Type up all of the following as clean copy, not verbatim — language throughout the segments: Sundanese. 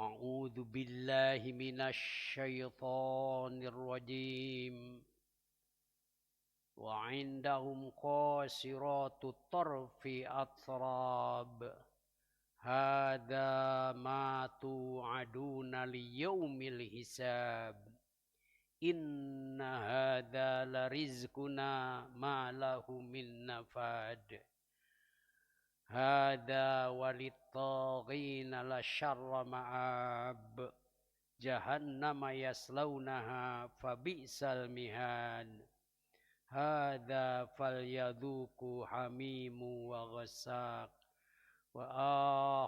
A'udzu billahi minasy syaithanir rajim. Wa 'indahum qasiratut tarfi atrab. Hadza ma tu'aduna liyaumil hisab. Inna hadza larizquna ma lahu min nafad. Hadza walittaghina la syarra ma'ab. Jahannama yaslaunaha fabi'sal mihad. Hadza falyadhuku hamimu wa ghassaq wa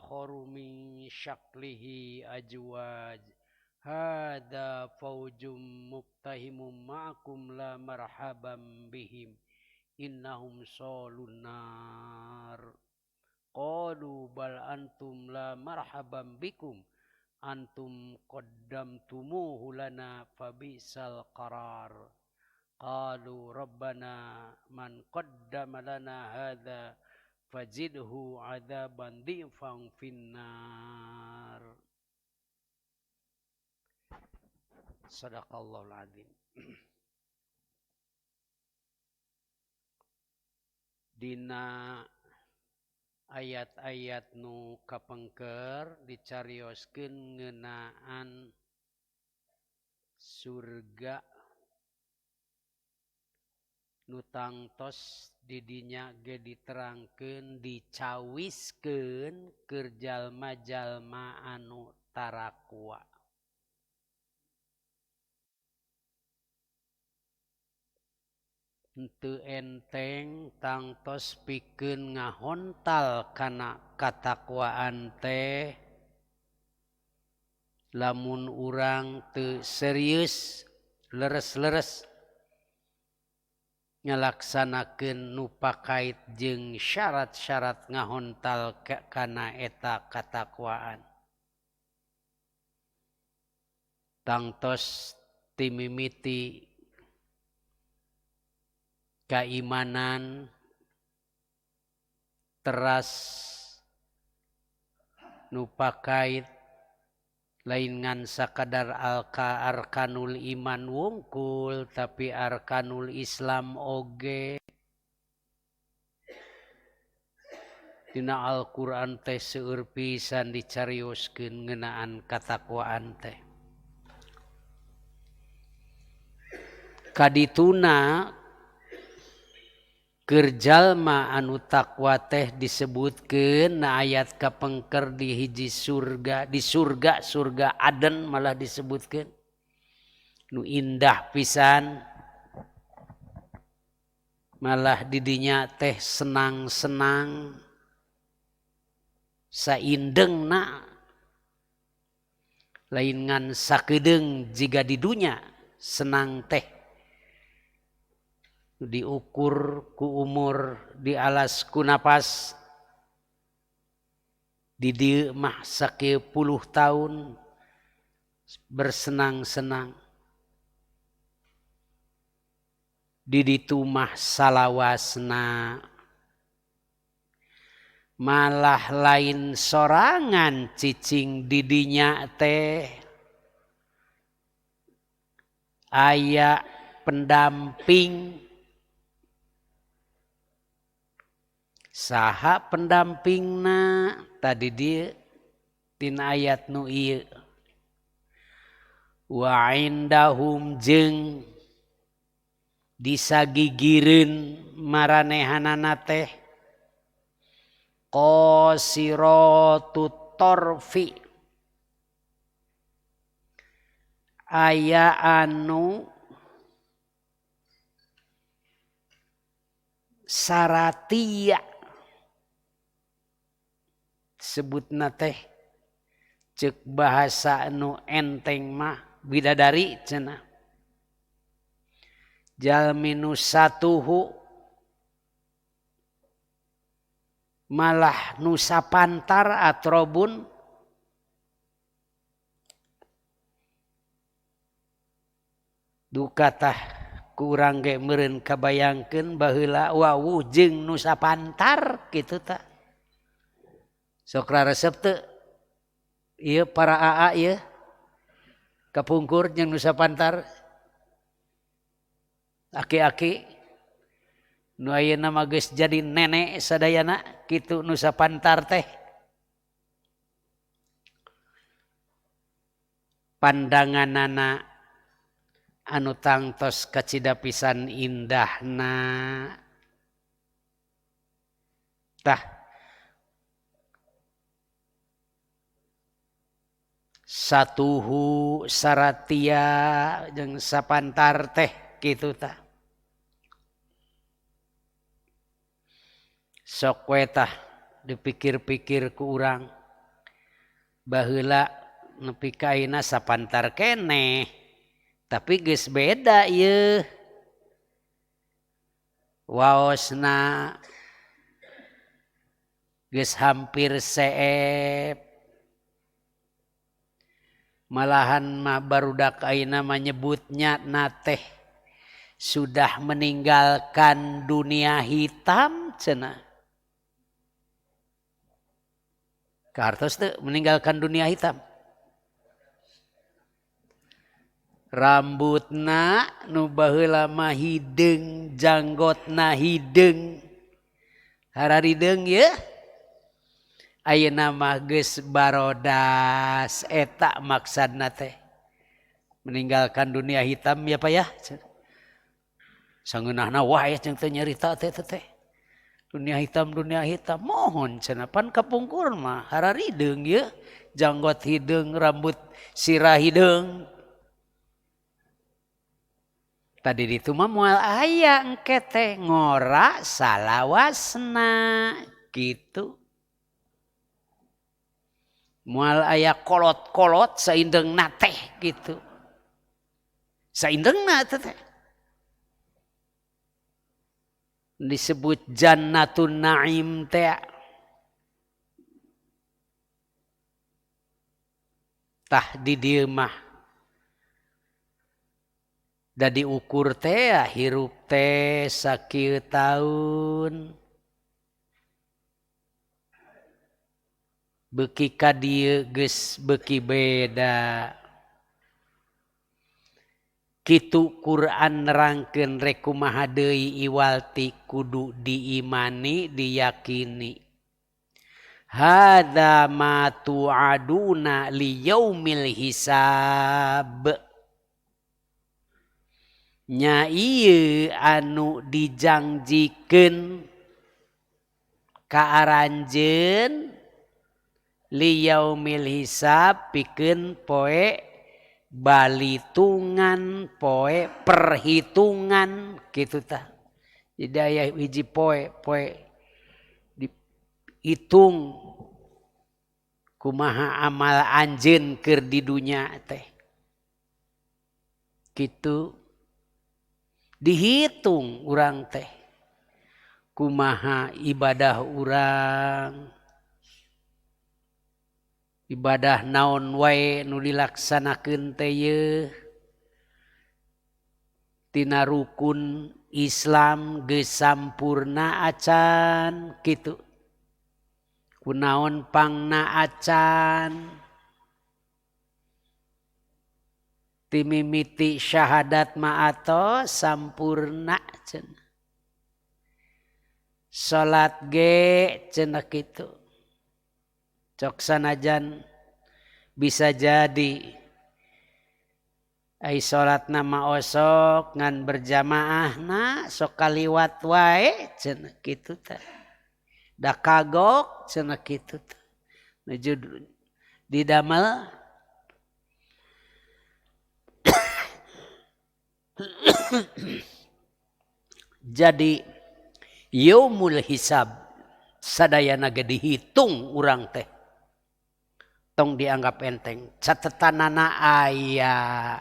akharu min syaklihi ajwaj. Hadza faujum muqtahimum ma'akum la marhaban bihim innahum salun nar. Qalu bal antum la marhaban bikum antum qaddamtumuhu lana fabisal qarar. Qalu rabbana man qaddama lana hadza fazidhu adzaban dhifan finnar. Sadaqallahul azim. Dina ayat-ayat nu kapengker dicarioskeun ngeunaan surga nu tangtos didinya ge diterangkeun dicawiskeun keur jalma-jalma anu tarakwa. Henteu enteng tangtos pikeun ngahontal kana katakwaan teh lamun urang teu serius leres-leres ngalaksanakeun nu pakait jeung syarat-syarat ngahontal kana eta katakwaan. Tangtos timimiti keimanan teras nu pakait lain ngan sakadar alka arkanul iman wungkul tapi arkanul Islam oge. Dina Al-Qur'an teh seueur pisan dicarioskeun ngeunaan katakwaan teh. Kadituna keur jalma anu takwa teh disebutkeun na ayat kapengker di hiji surga, di surga, surga Aden malah disebutkeun nu indah pisan, malah didinya teh senang-senang saindengna lain ngan sakedeung jiga di dunya senang teh diukur ku umur, dialas ku napas, di dieu mah sakieu puluh tahun bersenang-senang, di ditu mah salawasna malah lain sorangan cicing didinya teh aya pendamping. Saha pendampingna tadi dia tina ayat nu ieu wa indahum jeung disagigireun maranehanana teh qasiratut tarfi aya anu saratia sebutna teh cek bahasa nu enteng mah bidadari cenah jalmi nu satuhu malah nu sapantar atrobun duka tah kurang ge meureun kabayangkeun baheula wawuh jeung nu sapantar kitu tah. Sok raresep teu Ieu para AA ieu kapungkur jeung nu sapantar aki-aki nu ayeuna mah geus jadi nenek sadayana kitu nu sapantar teh. Pandanganana anu tangtos kacida pisan indahna. Tah satuhu saratia jeung sapantar teh kitu tah. Sok we tah dipikir-pikir ku urang baheula nepi ka ayeuna sapantar keneh tapi geus beda ieu waosna geus hampir seep malahan mah barudak ayeuna mah nyebutnya na teh sudah meninggalkan dunia hitam cenah. Kahartos teu meninggalkan dunia hitam. Rambutna nu baheula mah hideung, janggotna hideung. Hararideung ye. Ayeuna mah geus barodas eta maksadna teh. Meninggalkan dunia hitam ya Pak ya. Sangeunahna wae jeung teu nyarita teh teh. Dunia hitam mohon cenah pan kapungkur mah hararideung ye, janggot hideung, rambut sirah hideung. Tadi ditu mah moal aya engke teh ngora salawasna kitu. Moal aya kolot-kolot saindeungna teh kitu. Saindeungna teh. Disebut jannatun naim teh. Tah di dieu mah da diukur teh hirup teh sakieu taun. Beuki ka dieu geus beuki beda. Kitu Quran nerangkeun rek kumaha deui iwalti kudu diimani diyakini. Hadza ma tu'aduna liyaumil hisab. Nya ieu anu dijangjikeun ka aranjeun liyaumil hisab pikeun poe balitungan, poe perhitungan kitu tah. Jadi aya hiji poe, poe dihitung kumaha amal anjeun keur di dunya teh. Kitu dihitung urang teh kumaha ibadah urang, ibadah naon wae nu dilaksanakeun teh yeuh tina rukun Islam geus sampurna acan kitu, kunaon pangna acan, timimiti syahadat ma atos sampurna cenah, salat ge cenah kitu. Cok sanajan bisa jadi ai salatna mah osok ngan berjamaahna sok kaliwat wae cenah kitu teh. Da kagok cenah kitu teh. Nuju didamel jadi yaumul hisab sadayana ge dihitung urang teh. Tong dianggap enteng, catetanana aya,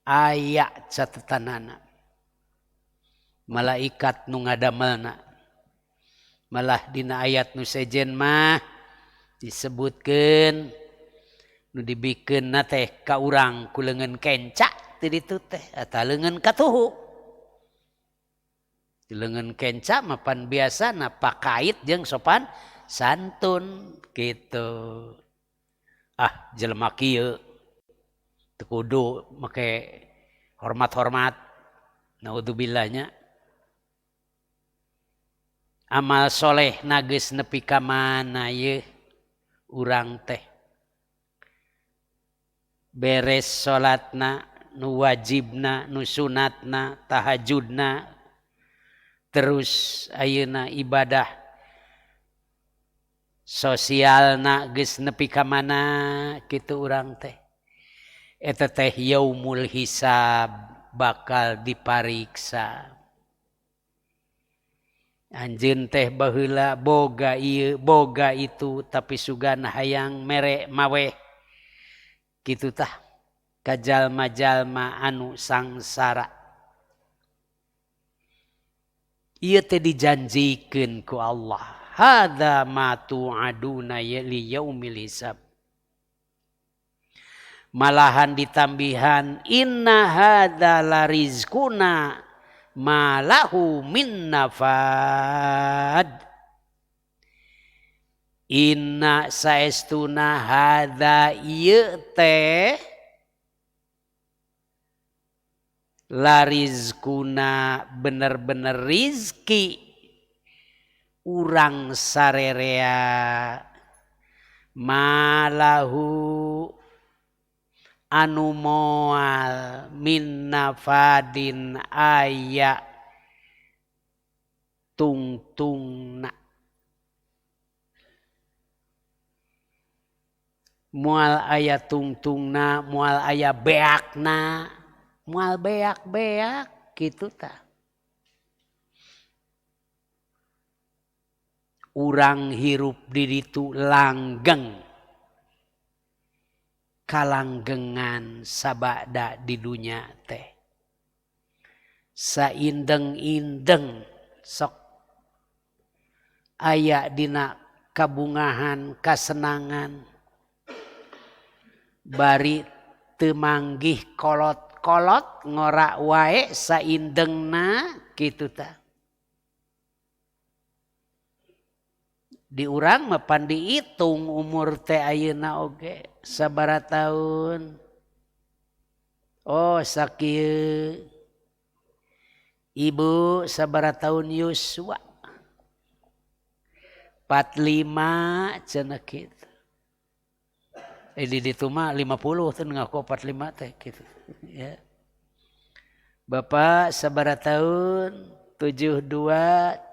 aya catetanana, malaikat nu ngadamelna. Malah dina ayat nu sejen mah disebutkeun nu dibikeunna teh ka urang ku leungeun kenca ti ditu teh atawa leungeun katuhu. Di leungeun kenca mah pan biasana pakait jeung sopan santun gitu. Ah jelema kieu teu kudu make hormat-hormat, naudzubillah nya. Amal soleh geus nepi ka mana yeuh urang teh. Beres salatna, nu wajibna, nu sunatna, tahajudna, terus ayeuna ibadah sosialna geus nepi ka mana kitu urang teh. Eta teh yaumul hisab, bakal dipariksa. Anjeun teh baheula boga ieu boga itu, tapi sugan hayang mere maweh kitu tah ka jalma-jalma anu sangsara. Ieu teh dijanjikeun ku Allah. Hadza ma tu'aduna li yaumil hisab. Malahan ditambihan inna hadza la rizquna ma lahu min nafad. Inna saestuna hadza ieu teh la rizquna bener-bener rizki urang sarerea, malahu anu moal min nafadin aya tungtungna. Moal aya tungtungna, moal aya beakna, moal beak-beak kitu tah. Urang hirup di ditu langgeng, kalanggengan sabada di dunya teh. Saindeng-indeng sok aya dina kabungahan kasenangan, bari teu manggih kolot-kolot ngora wae saindengna kitu tah. Di urang mah pan diitung umur teh ayeuna oge sabaraha taun. Oh sakieu. Ibu sabaraha taun yuswa? 45 cenah kitu. Di ditu mah 50 teh ngaku 45 teh kitu ya. Bapak sabaraha taun? 72.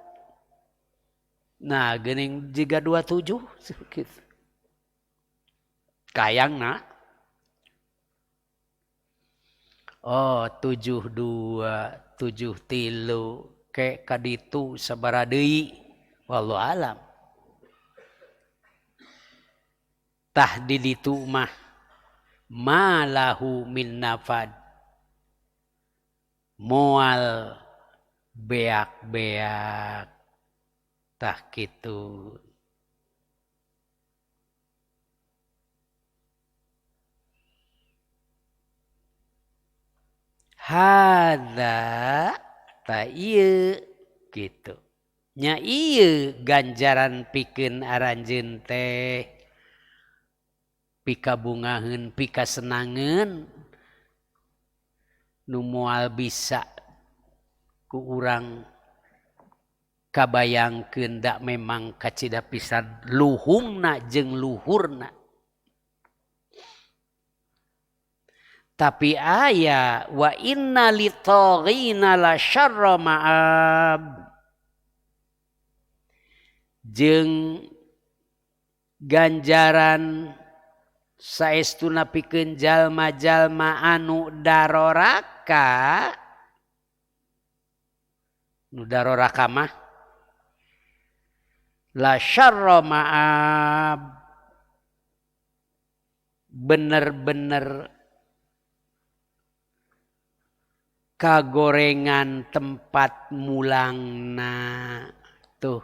Nah geuning jiga 27 kitu. Kayangna. Oh 72, 73 ke kaditu sabaraha deui wallahu alam. Tah di ditu mah malahu min nafad, moal beak-beak tah kitu. Hadza ta ieu kitu nya, ieu ganjaran pikeun aranjeun teh, pikabungaheun pikasenangeun nu moal bisa ku urang kabayangkeun dak memang kacida pisan luhungna jeung luhurna. Tapi aya wa inna litaghina la syarra ma'ab, jeung ganjaran saestuna pikeun jalma-jalma anu daroraka, nu daroraka mah la syarra ma'ab, bener-bener kagorengan tempat mulangna. Tuh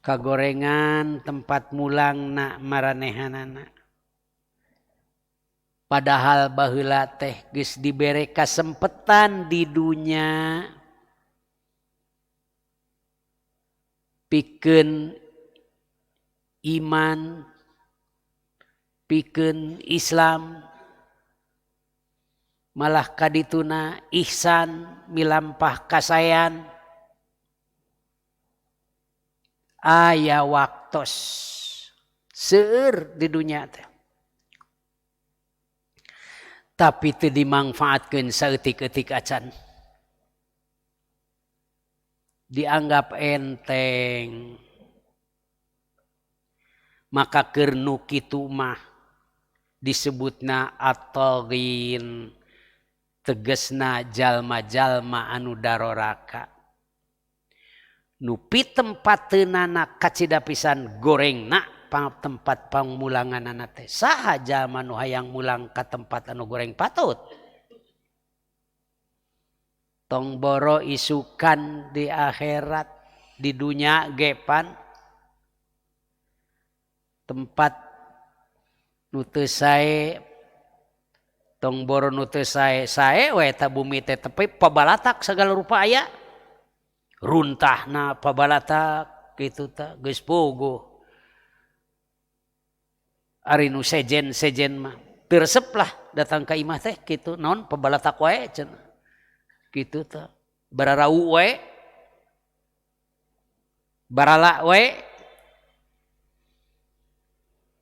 kagorengan tempat mulangna maranehanana. Padahal baheula teh geus dibere kasempetan di dunya pikeun iman, Pikeun Islam malah kadituna ihsan milampah kasayan aya waktos seueur di dunya teh tapi teu dimangfaatkeun saeutik-eutik acan dianggap enteng maka keur nu kitu mah disebutna at-taghin tegesna jalma-jalma anu daroraka nu pitempateunana kacida pisan gorengna tempat pangmulanganana teh saha jalma nu hayang mulang ka tempat anu goreng patut tong boro isukan di akhirat di dunya ge pan tempat nu teu sae tong boro nu teu sae sae we eta bumi teh tepi pabalatak sagala rupa aya runtahna pabalatak kitu tah geus puguh ari nu sejen-sejen mah teu resep lah datang ka imah teh kitu naon pabalatak wae cenah kitu tah bararau wae barala wae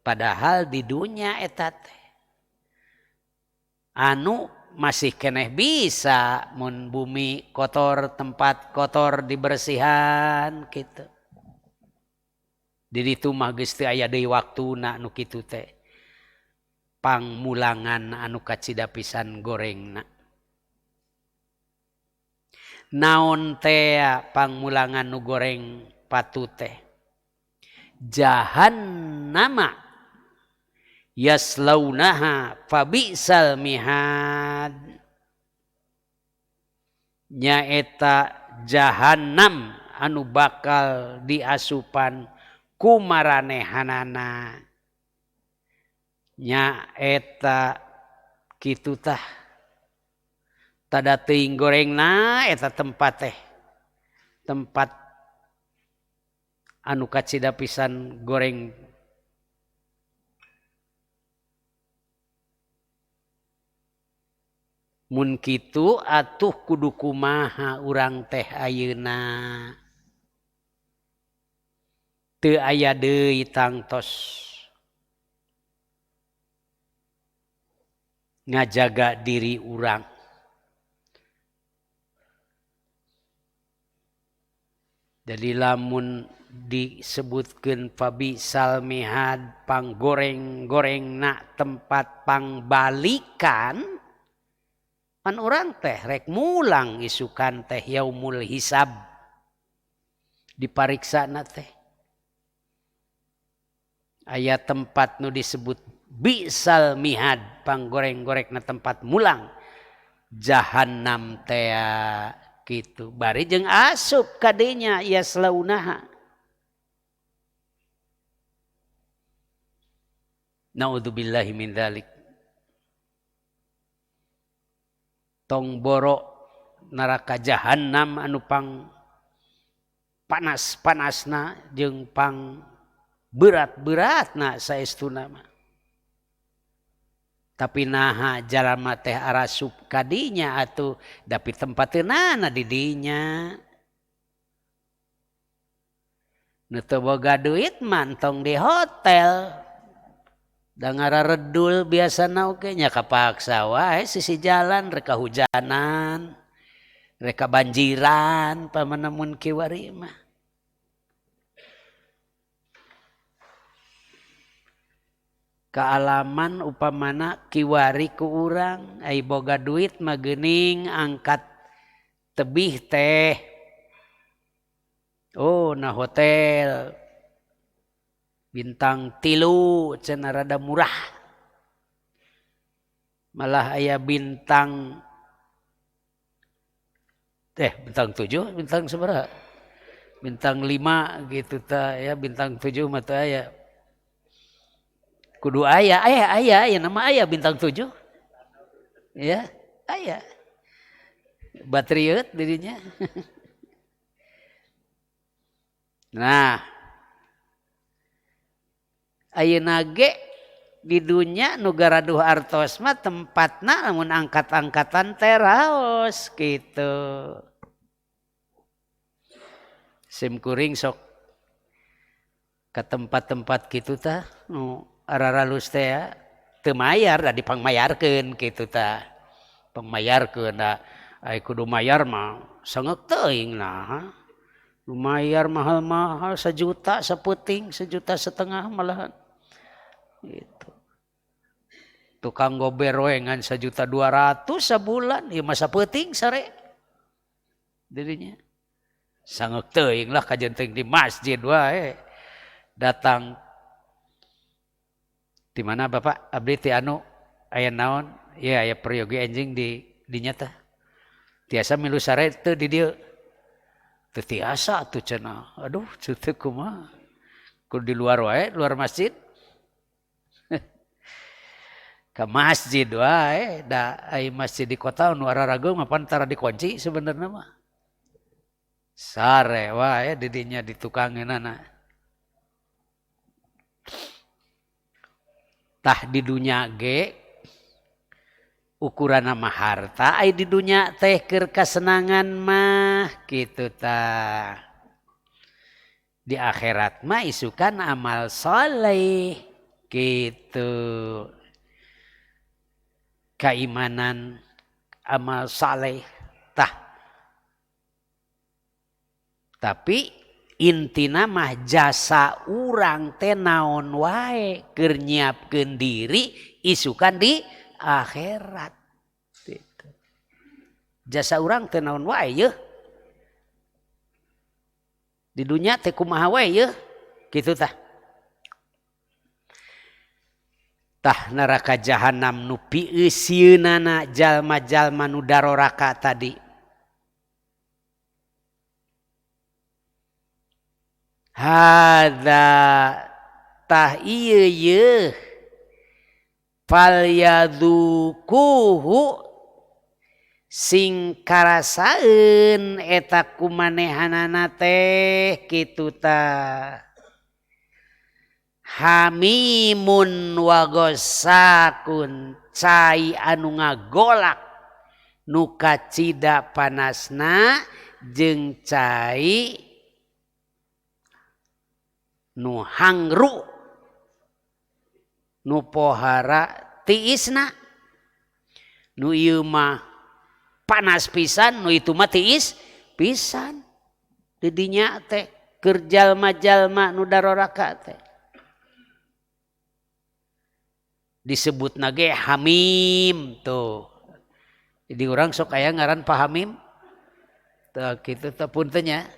padahal di dunya eta teh anu masih keneh bisa mun bumi kotor tempat kotor dibersihan kitu di ditu mah geus teu aya deui waktuna nu kitu teh pangmulangan anu kacida pisan gorengna naon teh pangmulangan nu goreng patut teh jahannama yaslaunaha fabisal mihad nyaeta jahannam anu bakal diasupan ku maranehanana nyaeta kitu tah tada teuing gorengna eta tempat teh tempat anu kacida pisan goreng mun kitu atuh kudu kumaha urang teh ayeuna teu aya deui tangtos ngajaga diri urang jadi lamun disebutkeun fabisal mihad panggoreng-gorengna tempat pangbalikan pan urang teh rek mulang isukan teh yaumul hisab dipariksana teh aya tempat nu disebut bisal mihad panggoreng-gorengna tempat mulang jahannam teh kitu bari jeung asup kadinya yaslaunaha naudzubillahi min dzalik tong boro neraka jahannam anu pang panas-panasna jeung pang berat-beratna saestuna mah tapi naha jalma teh arasup kadinya atuh dapi tempateunana di dinya nu teu boga duit mah entong di hotel da ngararedul biasana oge nya kapaksa wae sisi jalan rek kahujanan rek kabanjiran pamanamun kiwari mah kaalaman upamana kiwari ku urang ai boga duit mah geuning angkat tebih teh oh na hotel bintang 3 cenah rada murah malah aya bintang bintang 7 bintang sabaraha bintang 5 gitu ta ya bintang 7 mah teu aya kudu aya aya aya aya nama aya bintang 7 ya aya batrieut dirinya nah ayeuna ge Di dunya nu garaduh artos mah tempatna lamun angkat-angkatan teh raos kitu. Sim kuring sok ke tempat-tempat kitu tah nu araralus teh ya teu mayar da dipangmayarkeun kitu tah. Pangmayarkeun da ai kudu mayar mah sangeuk teuing nah. Lumayar mahal-mahal 1 juta sapeuting, 1,5 juta malahan. Gitu. Tukang gober we ngan 1,2 juta sabulan, ieu mah sapeuting sare. Dirinya. Sangeuk teuing lah kajeun teuing di masjid wae. Datang di mana Bapak? Abdi ti anu aya naon? Ieu aya peryogi anjing di dinya tah. Tiasa milu sare teu di dieu. Teu tiasa atuh cenah. Aduh, teu kumaha. Kudu di luar wae, luar masjid. Ke masjid wae, da ai masjid di kota nu ararageung mah pan tara dikunci sebenarnya mah. Sare wae di dinya ditukangeunana. Tah di dunya ge ukuran mah harta ai di dunya teh keur kasenangan mah kitu tah. Di akhirat mah isukan amal soleh kitu. Keimanan amal saleh tah. Tapi intina mah jasa urang teh naon wae keur nyiapkeun diri isukan di akhirat. Gitu. Jasa urang teh naon wae yeuh. Di dunya teh kumaha wae yeuh. Kitu tah. Tah neraka jahanam nu pieusieunnana jalma-jalma nu daroraka tadi. Hadza tah ieu yeuh falyadukuhu sing karasaeun eta kumanehanana teh kitu tah. Hamimun wa gosakun cai anu ngagolak nu kacida panasna jeung cai nu hangru nu pohara tiisna. Nu ieu mah panas pisan, nu itu mah tiis pisan. Di dinya teh keur jalma-jalma nu daroraka teh disebut nage hamim tuh. Jadi orang sok aya ngaran Pak Hamim. Tuh kitu teh punten nya.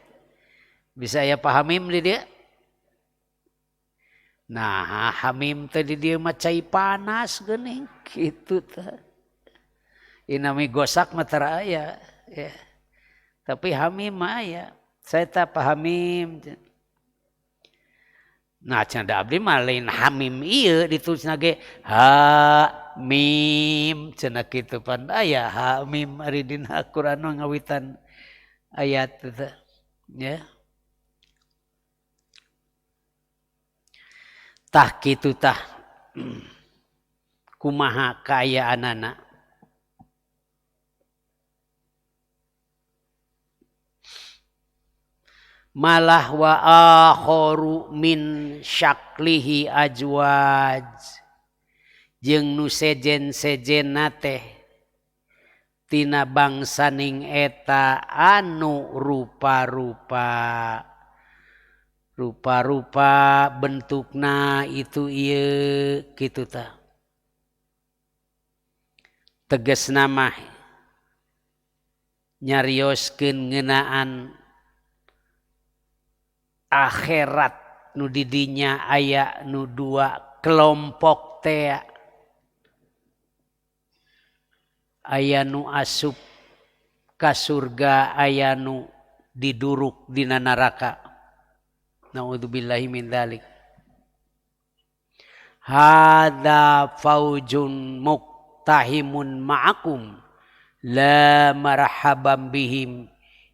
Bisa aya Pak Hamim di dieu. Nah, hamim teh di dieu mah cai panas geuning kitu teh. Inami gosak mah tara aya ya. Tapi hamim mah aya. Saya teh Pak Hamim. Nah, cenah abdi mah lain hamim ieu ditulisna ge ha mim cenah kitu pan aya ha mim ari dina Quran ngawitan ayat teh ya. Tah kitu tah kumaha kaayaanana. Malah wa akharu min syaklihi ajwaj jeung nu sejen-sejenna teh tina bangsaning eta anu rupa-rupa. Rupa-rupa bentukna itu ieu kitu tah. Tegasna mah nyarioskeun ngeunaan akhirat nu di dinya aya nu dua kelompok teh. Aya nu asup ka surga, aya nu diduruk dina neraka. Naudzubillahi min dzalik. Hadza faujun muqtahimun ma'akum la marhaban bihim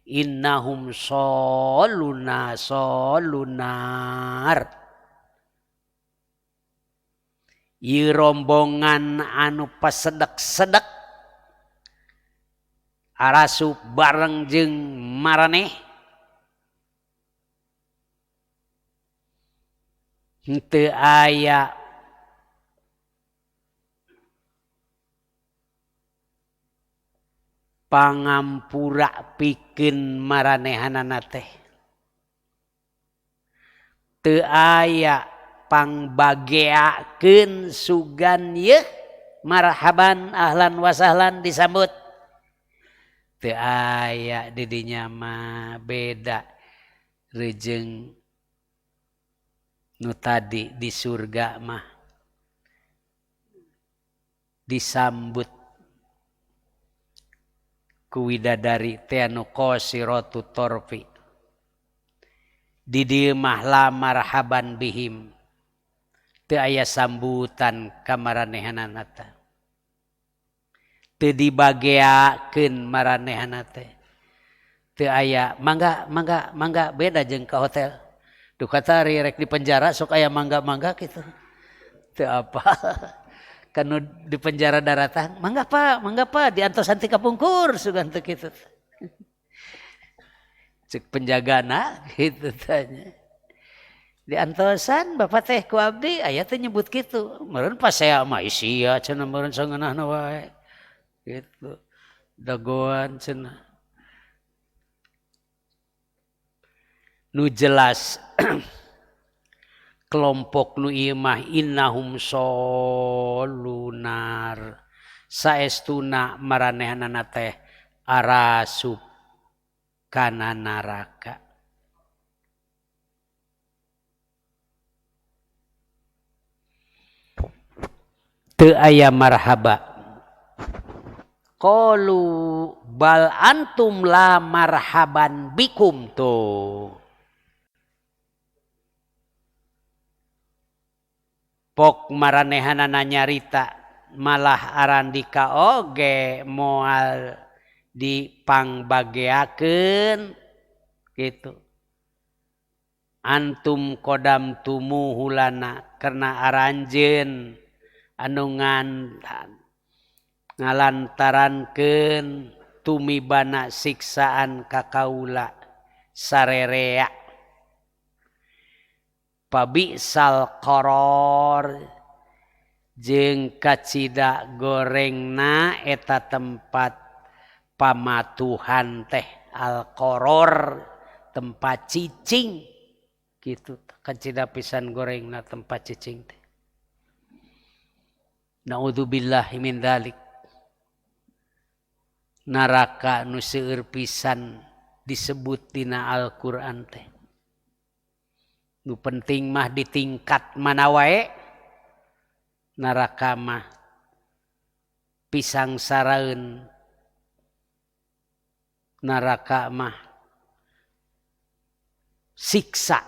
innahum soluna solunar. Ieu rombongan anu pasedek-sedek arasup bareng jeung maraneh henteu aya pangampura pikeun maranehanana teh. Teu aya pangbageakeun sugan yeuh marhaban ahlan wasahlan disambut. Teu aya di dinya mah beda rejeung nu tadi di surga mah disambut ku widadari teh anu qasiratu torfi. Di dieu mah la marhaban bihim. Teu aya sambutan ka maranehanana teh. Teu dibageakeun maranehanana teh. Teu aya mangga mangga mangga beda jeung ka hotel. Duh kata rek di penjara sok aya mangga-mangga kitu. Teu apa. Kanu di penjara daratan mangga pak diantosan ti kapungkur sugan teu kitu. Cek penjagana gitu tanya. Diantosan bapak teh ku abdi aya teh nyebut kitu. Meureun pasea mah isia cenah meureun sangeunahna wae. Gitu. Dagoan cenah. Nu jelas kelompok nu ieu mah innahum solunar saestuna maranehanana teh arasup kana neraka. Teu aya marhaba. Qalu bal antum la marhaban bikum tuh. Pok maranehanana nyarita malah arandika oge moal dipangbageakeun gitu. Antum kodam tumuhulana karena aranjeun anu ngalantarankeun tumibana siksaan ka kaula sarerea. Pabisal qoror jeung kacida gorengna eta tempat pamatuhan teh al qoror tempat cicing gitu kacida pisan gorengna tempat cicing teh. Naudzubillahi min dzalik. Neraka nu seueur pisan disebut dina Al-Qur'an teh. Nu penting mah di tingkat mana wae neraka mah pisang saraeun neraka mah siksa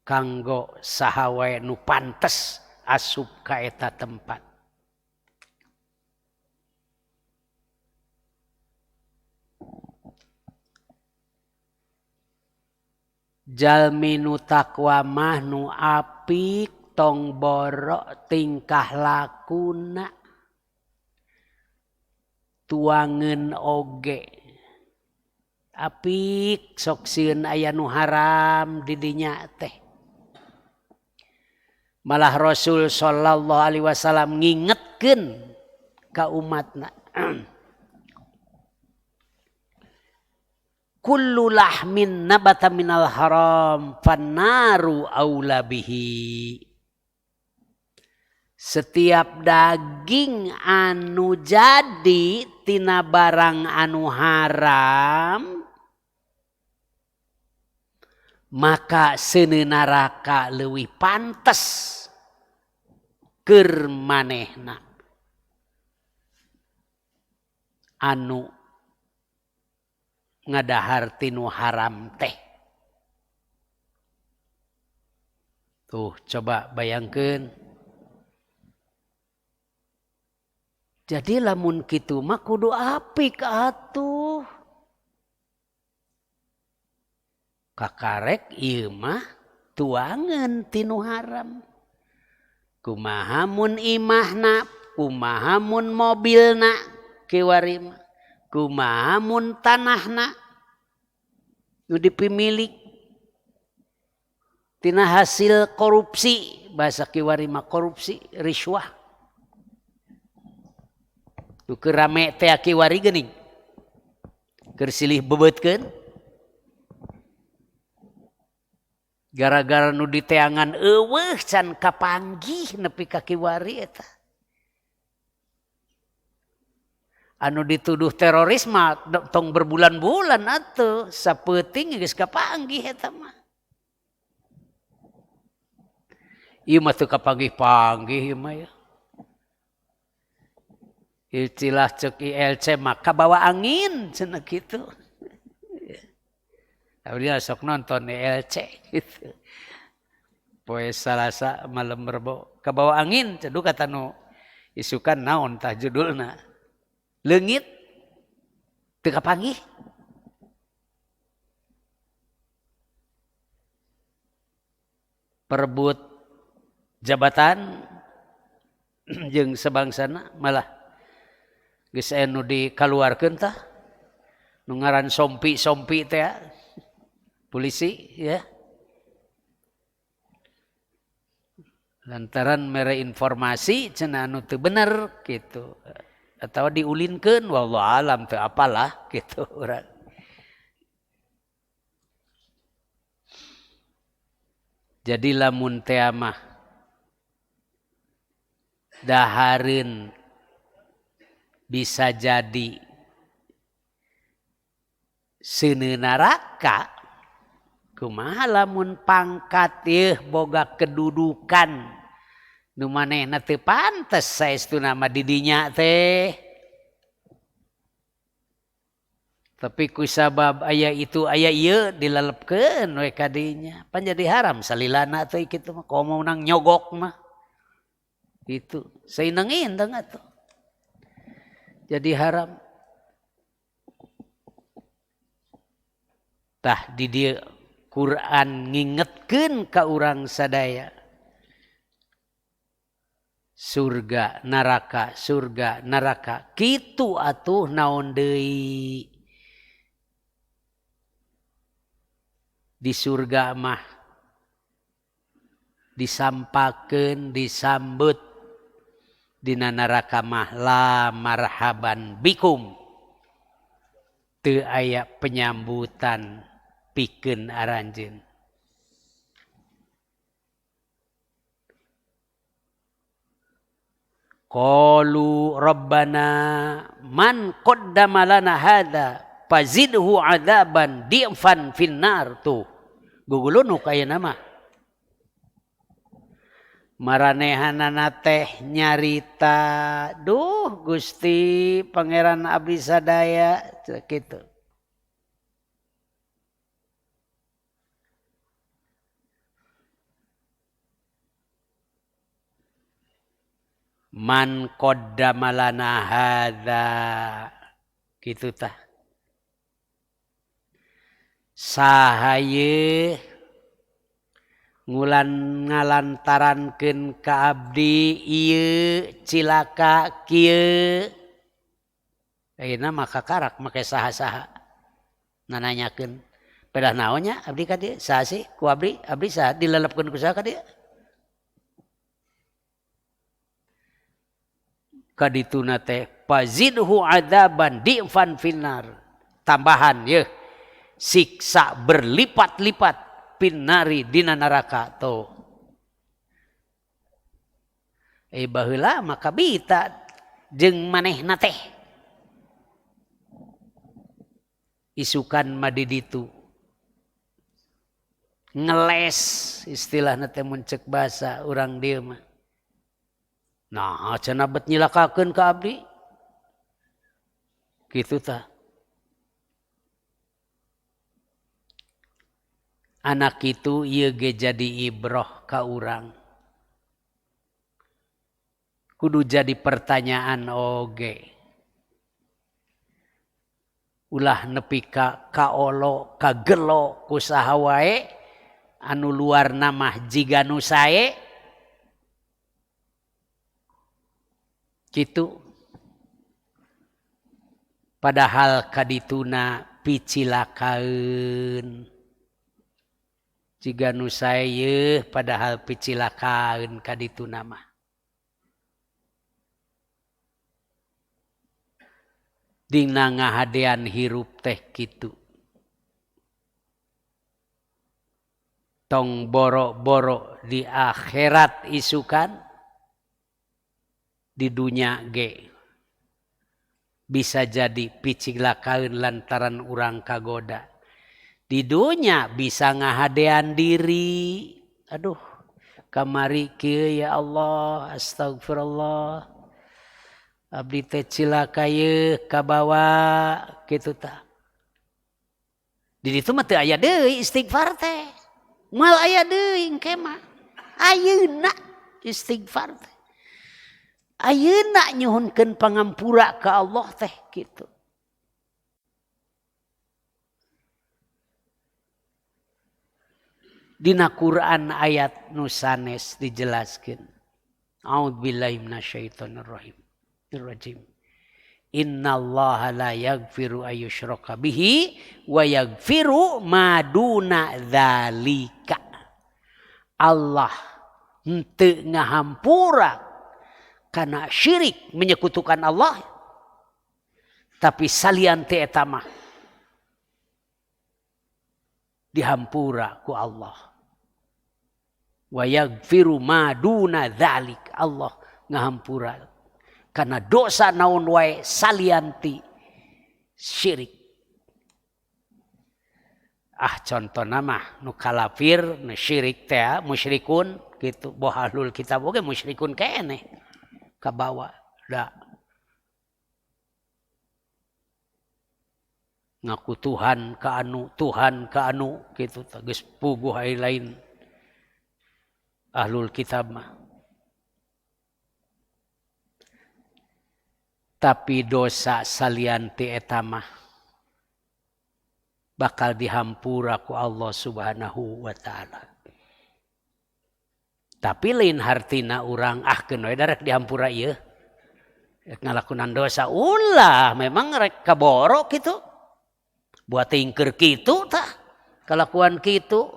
kanggo saha wae nu pantes asup ka eta tempat. Jalmi nu takwa mah nu apik tong borok tingkah lakuna tuangeun oge apik sok sieun aya nu haram di dinya teh. Malah Rasul sallallahu alaihi wasallam ngingetkeun ka umatna. Kullu lahmin nabata minal haram fannaru aula bihi. Setiap daging anu jadi tina barang anu haram maka seuneu neraka leuwih pantes keur manehna anu ngadahar tinu haram teh. Tuh coba bayangkeun. Jadi lamun kitu mah kudu apik atuh. Kakarek ieu mah Tuangan tinu haram. Kumaha mun imahna, kumaha mun mobilna kiwari mah, kumaha mun tanahna nu dipimilik tina hasil korupsi, bahasa kiwari mah korupsi, riswah. Nu keur rame teh kiwari geuning. Keur silih bebeutkeun. Gara-gara nu diteangan eueuh can kapanggih nepi ka kiwari eta. Anu dituduh teroris mah tong berbulan-bulan atuh, sapeuting geus kapanggih eta mah. Ieu mah teu kapanggih-panggih ieu mah ya. Istilah cek ILC mah kabawa angin cenah kitu. Abdi sok nonton ILC gitu. Poe Salasa malam Rebo kabawa angin ceduh kata nu isukan naon tah judulna. Leungit teu kapanggih. Perebut jabatan jeung sebangsana malah geus aya nu dikaluarkeun tah nu ngaran sompi-sompi teh polisi ya. Lantaran mere informasi cenah anu teu bener gitu atau diulinkeun wallahu alam teu apalah gitu urang. Jadi lamun teh mah dahareun bisa jadi seuneu neraka. Kumaha lamun pangkat yeuh boga kedudukan nu manehna teu pantes saestuna mah di dinya teh. Tapi ku sabab aya itu aya ieu dilelepkeun we ka dinya. Pan jadi haram salilana teh kitu mah komo nang nyogok mah. Gitu. Saineng-indeng atuh. Jadi haram. Tah di dieu Quran ngingetkeun ka urang sadaya. Surga, neraka, surga, neraka. Kitu atuh naon deui. Di surga mah disampakeun, disambut. Dina neraka mah la marhaban bikum. Teu aya penyambutan pikeun aranjeun. Qalu rabbana man qaddama lana hadza fazidhu adzaban di'fan finnar. Tuh gugulunuk ayeuna mah. Maranehanana teh nyarita, duh Gusti Pangeran abdi sadaya kitu. Man qaddama lana hadza kitu tah. Saha ye ngulan ngalantarankeun ka abdi ieu cilaka kieu. Ayeuna mah kakarak make saha-saha nananyakeun. Pedah naon nya abdi ka dieu? Saha sih ku abdi? Abdi saha dilelepkeun ku saha ka dieu? Kadituna teh fazidhu adzaban di'fan finnar. Tambahan yeuh siksa berlipat-lipat pinnari dina neraka tuh. Baheula maka bita jeung manehna teh. Isukan mah di ditu. Ngeles istilahna teh mun ceuk basa urang dieu mah. Nah, cenah bet nyilakakeun ka abdi. Kitu tah. Anak itu ieu ge jadi ibroh ka urang. Kudu jadi pertanyaan oge. Ulah nepi ka kaolo, kagelo ku saha wae Anu luar mah jiga nu sae kitu. Padahal kadituna picilakaeun. Jiga nu sae yeuh padahal picilakaeun kadituna mah. Dina ngahadean hirup teh kitu. Tong boro-boro di akhirat isukan, di dunya ge bisa jadi picilakaeun lantaran urang kagoda. Di dunya bisa ngahadean diri. Aduh, kamari kieu ya Allah, astagfirullah. Abdi teh cilaka yeuh kabawa kitu tah. Di ditu mah teu aya deui istighfar teh. Moal aya deui engke mah. Ayeuna istighfar teh. Ayeuna nyuhunkeun pangampura ka Allah teh kitu. Dina Quran ayat nu sanes dijelaskeun. A'udzubillahi minasyaitonir rajim. Rajim. Innallaha la yaghfiru ayyushraka bihi wa yaghfiru ma duna dzalika. Allah henteu ngahampura kana syirik menyekutukan Allah, tapi salian teh eta mah dihampura ku Allah. Wa yaghfiru ma duna dzalik. Allah ngahampura karena dosa naon wae salianti syirik. Ah contohna mah nu kalafir nu syirik teh musyrikun gitu, bohalul kitab oge musyrikun keneh kabawa da ngaku Tuhan ka anu, Tuhan ka anu gitu tah geus puguh ai lain ahlul kitab mah. Tapi dosa salianti eta mah bakal dihampura ku Allah Subhanahu wa taala. Tapi lain hartina urang ah keun we darek dihampura ieu. Rek ngalakunan dosa ulah memang rek kaboro kitu. Buat tingker kitu tah kalakuan kitu,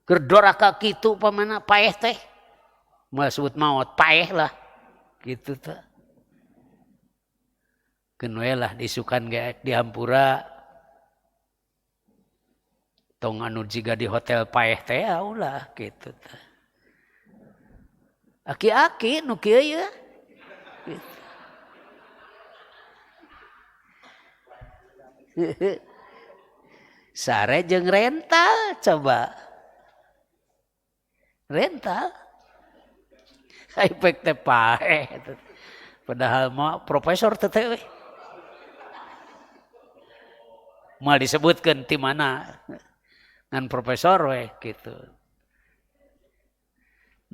keur doraka kitu pamana paeh teh. Moal sebut maot paeh lah kitu tah. Keun we lah disukan ge dihampura. Tong anu jiga di hotel paeh teh ulah kitu tah. Aki-aki nu kieu ye. Gitu. Sare jeung rental coba. Rental. Efek teh paeh. Padahal mah profesor teh we. Mal disebutkan di mana ngan profesor we gitu.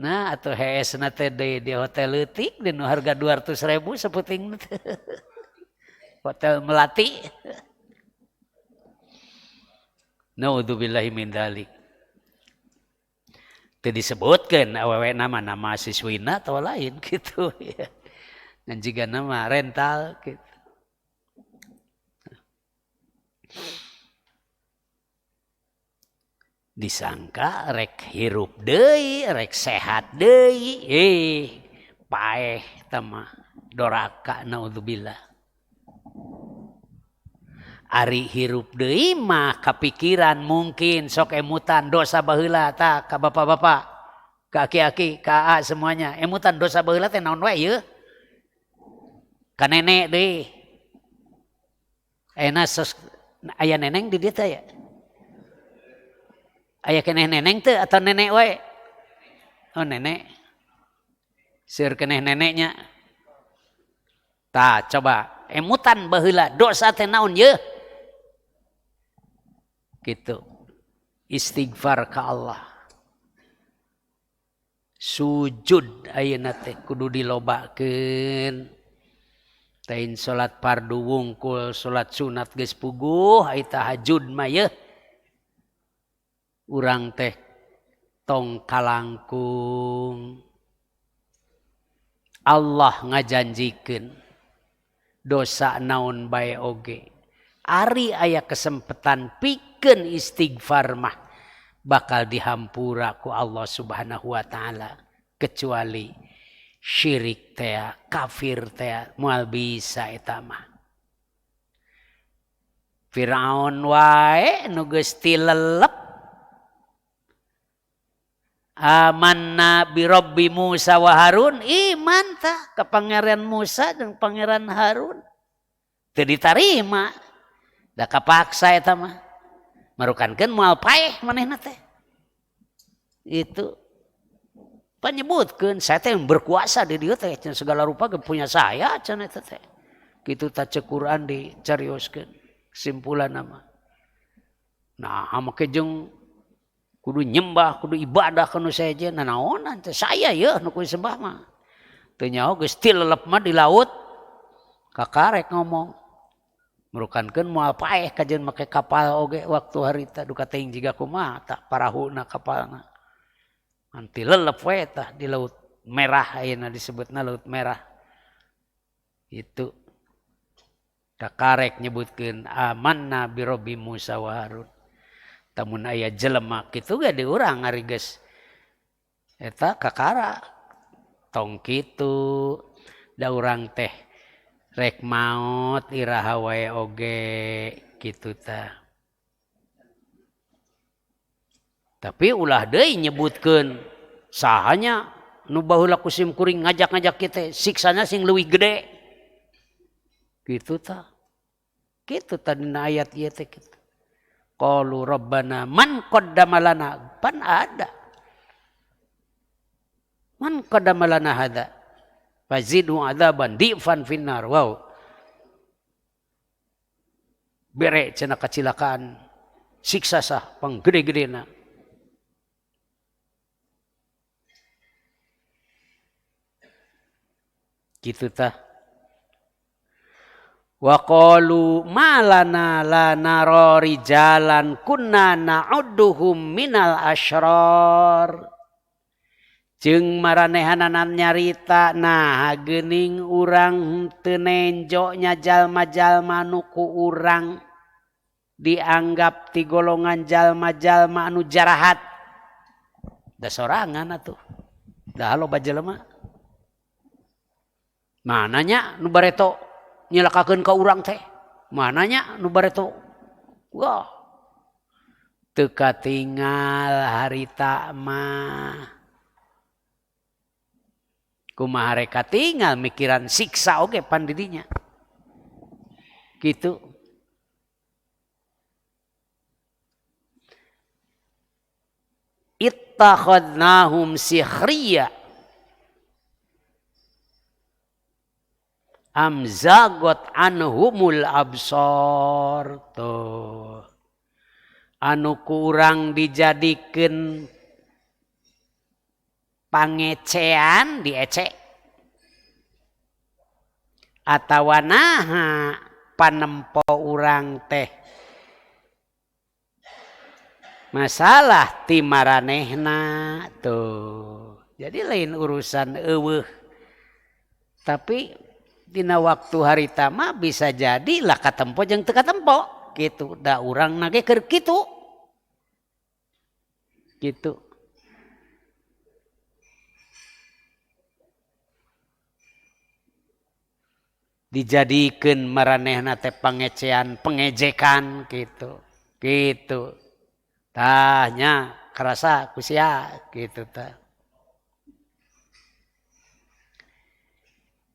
Nah atau HS na teh di hotel leutik di nu harga 200.000 saputing teh. Hotel Melati. Naudzubillahi min dzalik. Teu disebutkeun awewe nama nama siswina atau lain gitu ya. Ngan jiga nama rental gitu. Disangka rek hirup deui, rek sehat deui, paeh tah mah doraka naudzubillah. Ari hirup deui mah kapikiran mungkin sok emutan dosa baheula tah ka bapak-bapak, ka aki-aki, ka aa semuanya. Emutan dosa baheula teh naon wae yeuh? Ka nenek deui. Ayeuna sos aya neneng di dieu teh aya? Aya keneh neneng teu atau nenek wae? Oh nenek. Seur keneh neneknya. Tah coba emutan baheula dosa teh naon yeuh? Gitu. Istighfar ka Allah. Sujud ayeuna teh kudu dilobakeun. Tain salat fardu wungkul, salat sunat geus puguh, ai tahajud mah yeuh. Urang teh Tong kalangkung Allah ngajanjikeun dosa naon bae oge. Ari aya kesempatan pikeun istighfar mah bakal dihampura ku Allah Subhanahu wa taala, kecuali syirik teh, kafir teh moal bisa eta mah. Firaun wae nu geus tilelep amanna bi Rabbi Musa wa Harun, iman tah ka Pangeran Musa jeung Pangeran Harun. Teu ditarima. Da kapaksa eta mah. Marukankeun moal paeh manehna teh. Itu panyebutkeun saya teh berkuasa di dieu teh, segala rupa ge punya saya cenah eta teh. Kitu tah ceuk Quran dicarioskeun kesimpulan mah. Nah, make jeung kudu nyembah, kudu ibadah kanu sejen, nanaonan teh saya yeuh nu kudu sembah mah. Teu nyaho geus tilelep mah di laut kakarek ngomong. Merukankeun moal paeh kajeun make kapal oge waktu harita duka teuing jiga kumaha tah parahuna kapalna. Nanti lelep we tah di laut merah ayeuna disebutna laut merah. Itu kakarek nyebutkeun amanna bi Rabbi Musa wa Harun. Tamun aya jelema kitu ge di urang ari geus eta kakara tong kitu da urang teh rek maot iraha wae oge kitu tah. Tapi ulah deui nyebutkeun sahanya nu baheula ku sim kuring ngajak-ngajak kita siksana sing leuwih gede kitu tah. Kitu tah dina ayat ieu teh kitu. Qalu rabbana man qaddama lana, pan ada. Man qaddama lana hadza fazidhu adzaban difan finnar. Wow. Bere cenah kacilakaan siksa sah panggede-gedena. Kitu tah. Wa qalu ma lana la nara rijalan kunna na'udduhum minal asyrar. Jeung maranehanana nyarita nah geuning urang teu nenjo nya jalma-jalma nu ku urang dianggap ti golongan jalma-jalma anu jarahat. Da sorangan atuh. Da loba jelema. Mananya nu bareto nyelakakeun ka urang teh? Mananya nu bareto? Wah. Teu katingal harita mah. Kumaha rek katingal mikiran siksa oge pan di dinya. Kitu. Ittakhadnahum sikhriya am zagot anhumul absar. Tuh. Anu kurang dijadikeun pangecean diecek atawa naha panempo urang teh masalah ti maranehna tuh. Jadi lain urusan eueuh, tapi dina waktu harita mah bisa jadi lah katempo jeung teu katempo kitu. Da urang na ge keur kitu kitu. Dijadikeun maranehna teh pangecean, pengejekan kitu. Kitu. Tah nya karasa ku sia kitu tah.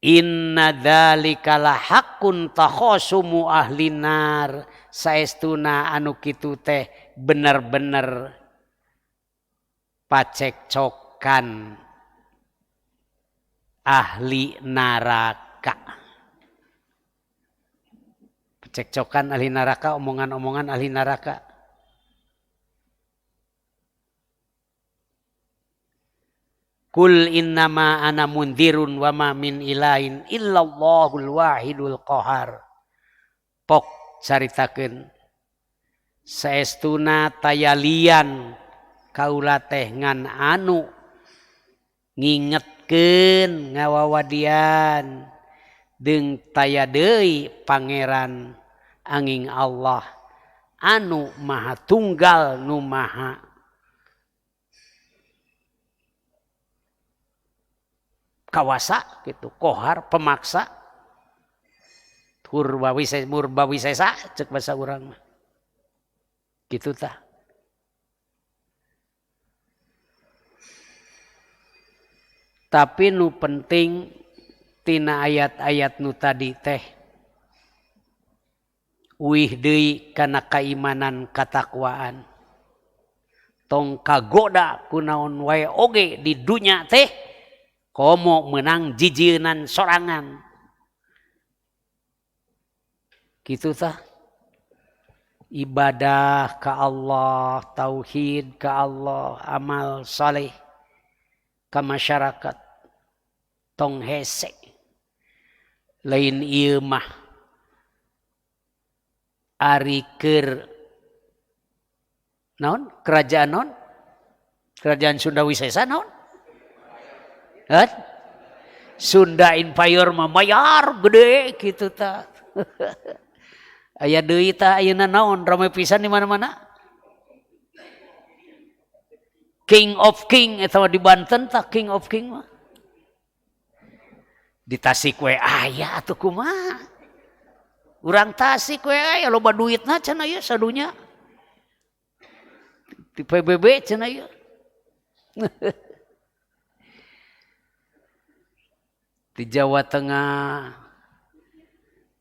Inna dzalika lahaqqun takhasumu ahli nar. Saestuna anu kitu teh bener-bener pacekcokan ahli neraka. Cekcokan ahli neraka, omongan-omongan ahli neraka. Kul innama ana mundirun wa ma min ilahin illallahul wahidul qahar. Pok caritakeun saestuna tayalian Kaula teh ngan anu ngingetkeun ngawawadian deung taya deui pangeran angin Allah anu maha tunggal nu maha kawasa gitu, kohar pemaksa murbawisesa cek bahasa urang mah gitu tah. Tapi nu penting tina ayat-ayat nu tadi teh uih deui kana kaimanan katakwaan, tong kagoda kunaon wae oge di dunya teh komo menang jijienan sorangan gitu tah. Ibadah ka Allah, tauhid ka Allah, amal saleh ka masyarakat, tong hese lain ieu mah ari keur naon kerajaan naon kerajaan Sunda Wisesa naon. Sunda Empire mah mayar gede gitu ta. Aya deui tah ayeuna naon rame pisan di mana-mana. King of King eta di Banten tah King of King mah. Di Tasik we aya atuh kumaha. Urang Tasik we aya loba duitna cenah ieu sadunya. Di PBB cenah ieu. Di Jawa Tengah,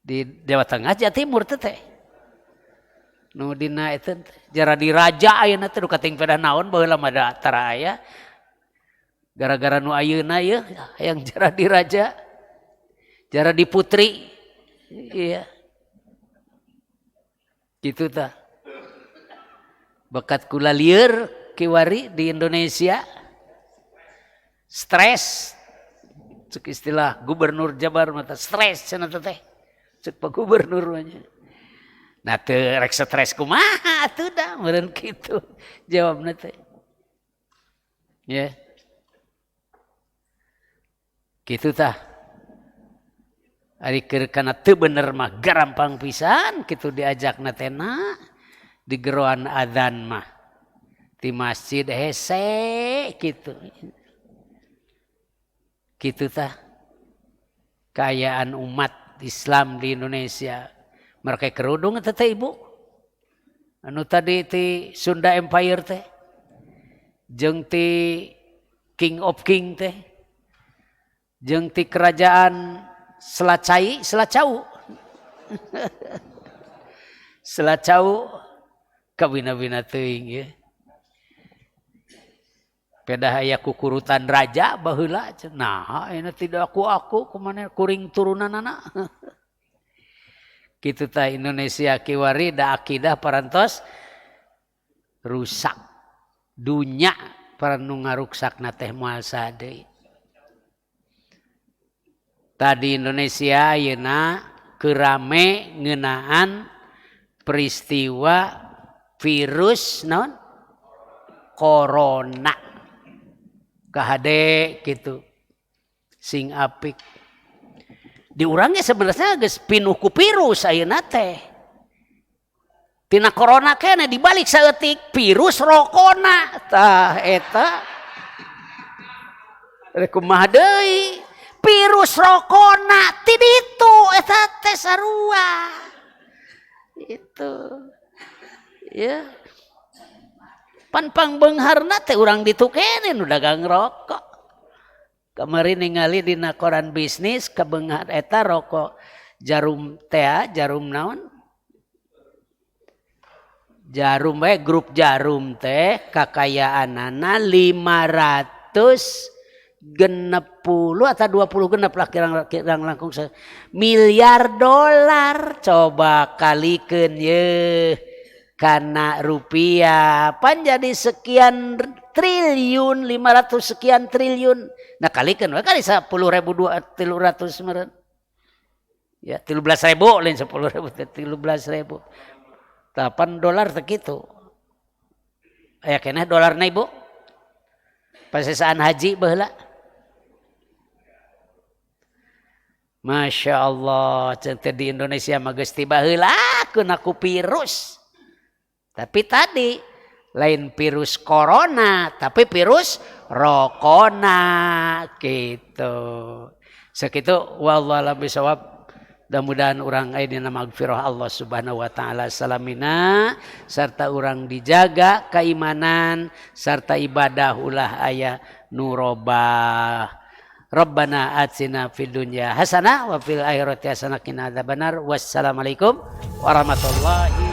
di Jawa Tengah Jawa Timur teh nu dina eta jara diraja ayeuna teh nu kating pedah naon baheula mah da tara aya gara-gara nu ayeuna ieu hayang jara diraja jara diputri iya gitu tah. Bakat kula lieur kiwari di Indonesia stres cek istilah gubernur Jabar mata stres cenah teh cek pak gubernur mah. Nah teu rek stres kumaha atuh da meureun kitu jawabna teh. Ya. Kitu tah. Ari keur kana teu bener mah garampang pisan kitu diajakna teh na di geroan adzan mah. Di masjid hese kitu. Gitu tah kaayaan umat Islam di Indonesia. Mereka kerudung eta teh ibu anu tadi ti Sunda Empire teh jeung ti King of King teh jeung ti kerajaan Selacai Selacau Selacau kabina-bina teuing ye. Pedah aya kukurutan raja baheula nah ini tidak aku kumana kuring turunanana. Kitu tah Indonesia kiwari da akidah parantos rusak dunya para nu ngaruksakna teh moal sadeui. Tadi Indonesia ayeuna keur rame ngeunaan peristiwa virus naon corona. Kahade gitu sing apik di urangnya sebenarnya geus pinuh ku virus ayeuna teh tina corona keneh dibalik saeutik virus rokona tah eta rek kumaha deui virus rokona ti ditu eta teh sarua itu ya. Pan pangbeungharna teh urang ditu keneh nu dagang rokok. Kamari ningali dina koran bisnis kabeunghar eta rokok jarum teh, jarum naon? Jarum we grup jarum teh kakayaanana 560 atau 20 genep lah kirang langkung miliar dolar. Coba kalikeun ye. Karena rupiah pan jadi sekian triliun, 500 sekian triliun. Nah kalikan kali 10.200 meureun. Ya 13.000 lain 10.000 13.000. Tapan dolar teh kitu. Aya keneh dolarna, Ibu? Pasesaan haji baheula. Masya Allah, centeh di Indonesia mah geus ti baheula kena ku virus. Tapi tadi lain virus corona, tapi virus rokona gitu. Sakitu, wallahu a'lam bisawab. Mudah-mudahan urang aya dina magfirah Allah Subhanahu wa taala salamina, serta urang dijaga keimanan serta ibadah, ulah aya nu robah. Rabbana atina fid dunya hasanah wa fil akhirati hasanah, qina adzabannar. Wassalamualaikum warahmatullahi.